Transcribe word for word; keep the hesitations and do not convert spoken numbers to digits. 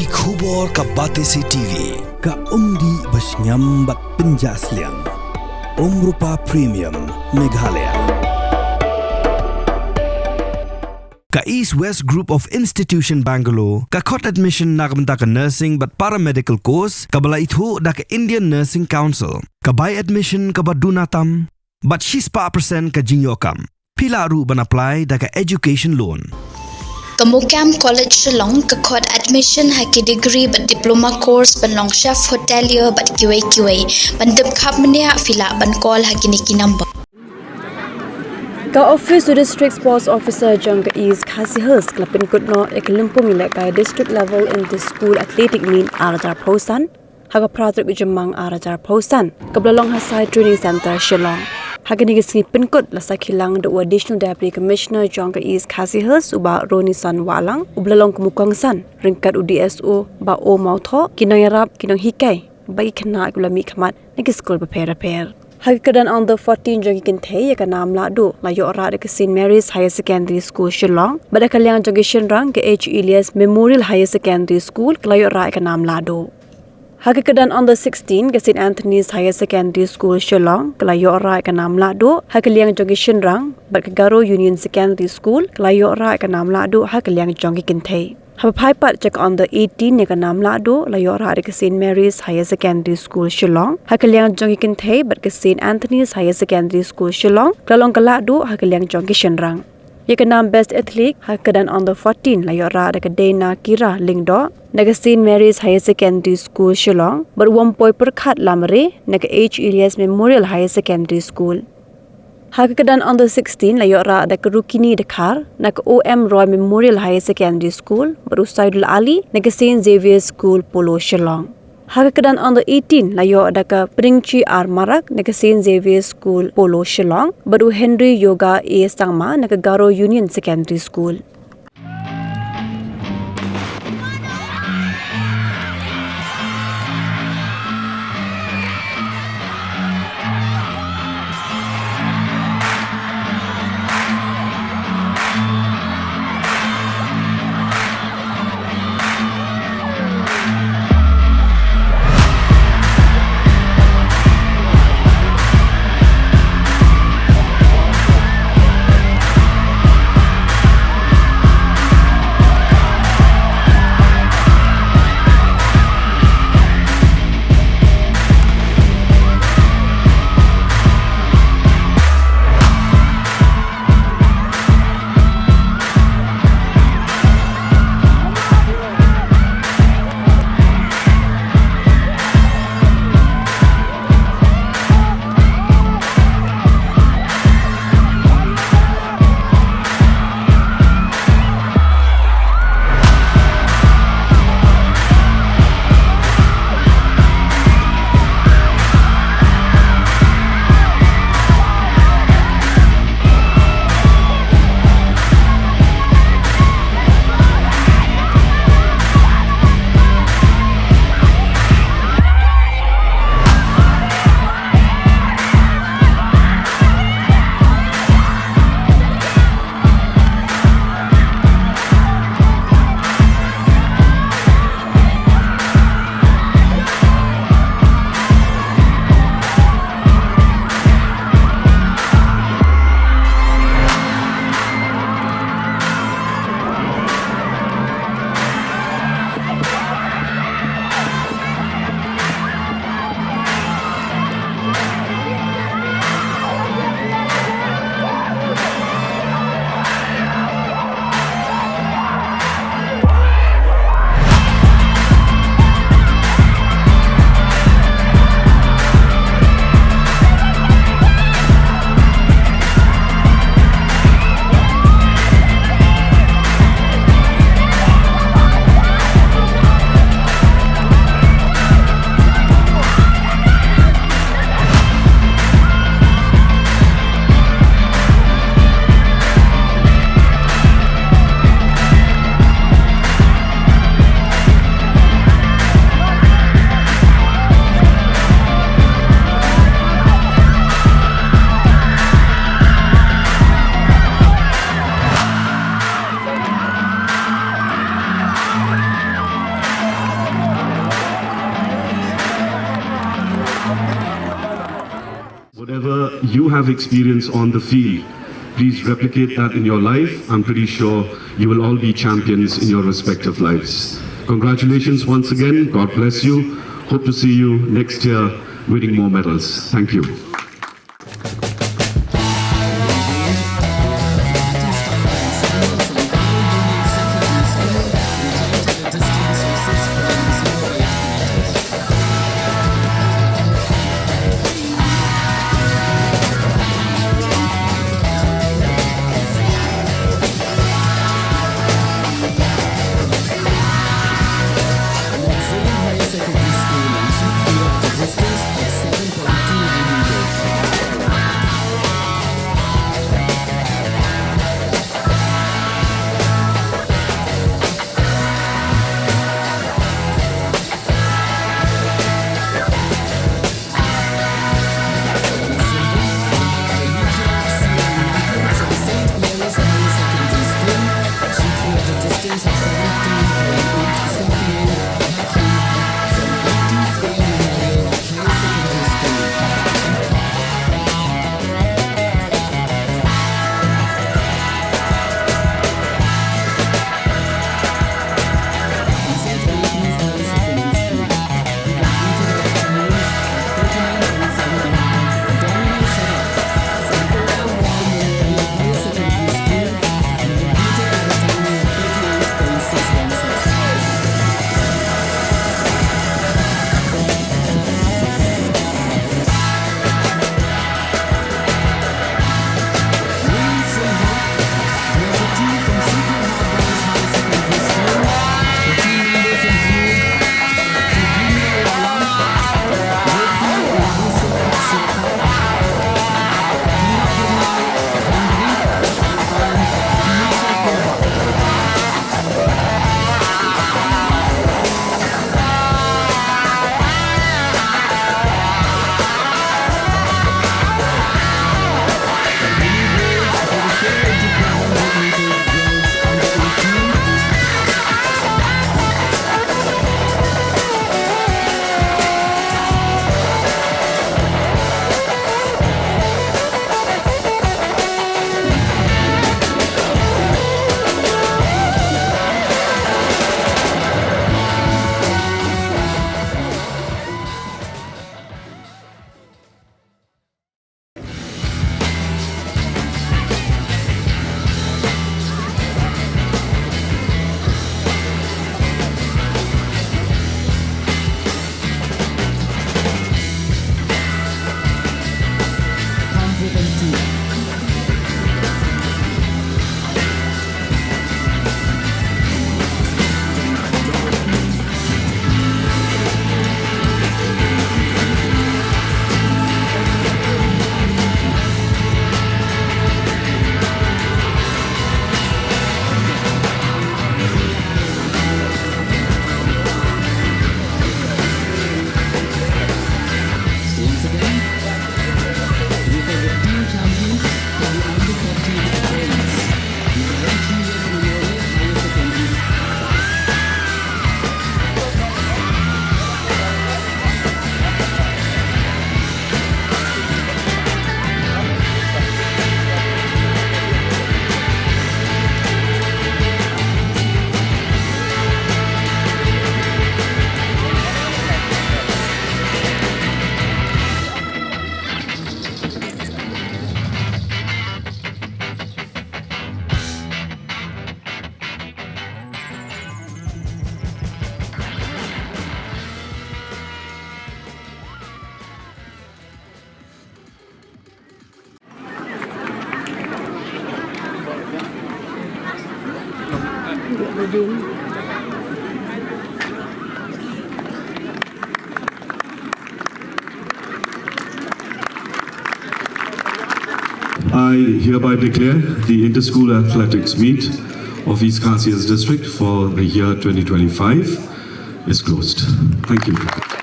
Ki khubor ka Batesi T V, ka umdih ba shngiam bad pynjah sliang. Umrupa Premium, Meghalaya. Ka East West Group of Institution Bangalore, ka khot admission na ka bynta ka nursing bad paramedical course, kaba la ithuh da ka Indian Nursing Council, ka bai admission kaba duna tam, bad shispah percent ka jingïoh kam. Phi lah ruh ban apply da ka education loan. Ka MOKAM College Shillong ka khot admission ha ki degree bad diploma course ban long chef hotelier bad kiwei kiwei. Ban tip khapbniah phi lah ban call ha kine ki number. Ka office u District Sports Officer jong ka East Khasi Hills ka la pynkut noh ïa ka lympung ïalehkai District Level Inter School Athletic Meet ar hajar arphew san ha ka phra tarik u Jymmang ar hajar arphew san, kaba la long ha Sai Training Centre, Shillong. Ha kane ka sngi pynkut la sakhi lang da u Additional Deputy Commissioner jong ka East Khasi Hills, u Bah Ronison Wahlang, uba la long kum u kongsan ryngkat u D S O Bah O Mawthoh, ki nongïarap, ki nonghikai bad ki khynnah kiba la mihkhmat na ki skul bapher bapher. Ha ka kyrdan under fourteen jong ki kynthei, ïa ka nam lahduh la ïoh rah da ka Saint Mary's Higher Secondary School, Shillong, bad ha ka liang jong ki shynrang, ka H Elias Memorial Higher Secondary School ka la ïoh rah ïa ka nam lahduh. Ha ka kyrdan under sixteen, ka Saint Anthony's Higher Secondary School, Shillong ka la ïoh rah ïa ka nam lahduh ha ka liang jong ki shynrang, bad ka Garo Union Secondary School ka la ïoh rah ïa ka nam lahduh ha ka liang jong ki kynthei. Haba phai pat sha ka under eighteen, ïa ka nam lahduh la ïoh rah da ka Saint Mary's Higher Secondary School, Shillong ha ka liang jong ki kynthei, bad ka Saint Anthony's Higher Secondary School, Shillong ka la long ka lahduh ha ka liang jong ki shynrang. Ïa ka nam Best Athlete ha ka kyrdan under fourteen la ïoh rah da ka Deinakira Lyngdoh na ka Saint Mary's Higher Secondary School, Shillong, bad u Wampoipyrkhat Lamare na ka H Elias Memorial Higher Secondary School. Ha ka kyrdan under sixteen la ïoh rah da ka Rukini Dkhar na ka O M Roy Memorial Higher Secondary School, bad u Saidul Ali na ka Saint Xavier's School, Polo, Shillong. Ha ka kyrdan under eighteen la ïoh da ka Pringchi R Marak na ka Saint Xavier's School, Polo, Shillong, bad u Henry Yoga A Sangma na ka Garo Union Secondary School. You have experience on the field. Please replicate that in your life. I'm pretty sure you will all be champions in your respective lives. Congratulations once again. God bless you. Hope to see you next year winning more medals. Thank you. I hereby declare the Inter-School Athletics Meet of East Khasi Hills District for the year twenty twenty-five is closed. Thank you.